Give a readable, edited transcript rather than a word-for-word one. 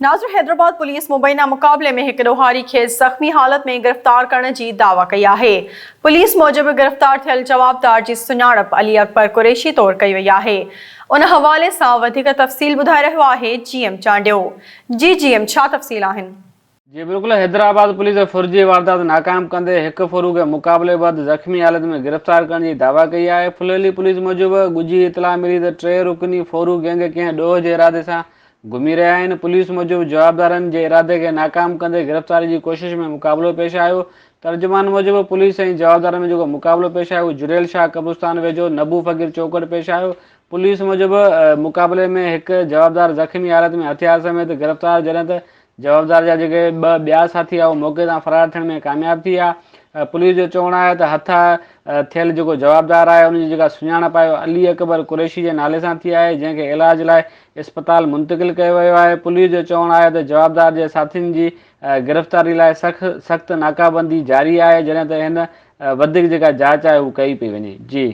ناظر حيدرآباد پوليس مبينا مقابلي ۾ هڪ ڏوهاري کي زخمي حالت ۾ گرفتار ڪرڻ جي دعويٰ ڪئي آهي. پوليس موجب گرفتار ٿيل جوابدار جي سڃاڻپ علي اڪبر قريشي طور ڪئي وئي آهي. ان حوالي سان وڌيڪ تفصيل ٻڌائي رهيو آهي جي ايم چانڊيو. جي جي ايم ڇا تفصيل آهن؟ جي بلڪل حيدرآباد پوليس ڦر جي واردات ناڪام ڪندي هڪ ڦورو کي مقابلي بعد زخمي حالت ۾ گرفتار ڪرڻ جي دعويٰ ڪئي آهي. ڦليلي پوليس موجب ڳجهي اطلاع ملي ته ٽي رڪني ڦورو گينگ ڪنهن ڏوهه جي ارادي سان گهمي رهيا آهن، پوليس موجب جوابدارن جي ارادي کي ناڪام ڪندي گرفتاري جي ڪوشش ۾ مقابلو پيش آيو، ترجمان موجب پوليس ۽ جوابدارن ۾ جيڪو مقابلو پيش آيو اهو جڙيل شاهه قبرستان ويجهو نبو فقير چوڪ وٽ پيش آيو، پوليس موجب مقابلي ۾ هڪ جوابدار زخمي حالت ۾ هٿيار سميت گرفتار جڏهن ته جوابدار جا جيڪي ٻه ٻيا ساٿي هئا اهي موقعي تان فرار ٿيڻ ۾ ڪامياب ٿي ويا. پوليس جو چوڻ آهي ته هٿ ٿيل جيڪو جوابدار آهي ان جي جيڪا سڃاڻپ آهي اها علي اڪبر قريشي جي نالي سان ٿي آهي جنهن کي علاج لاء اسپتال منتقل ڪيو ويو آهي. پوليس جو چوڻ آهي ته جوابدار جي ساٿين جي گرفتاري لاء سخت ناڪابندي جاري آهي جڏهن ته هن وڌيڪ جيڪا جاچ آهي اهو ڪئي پئي وڃي. جي.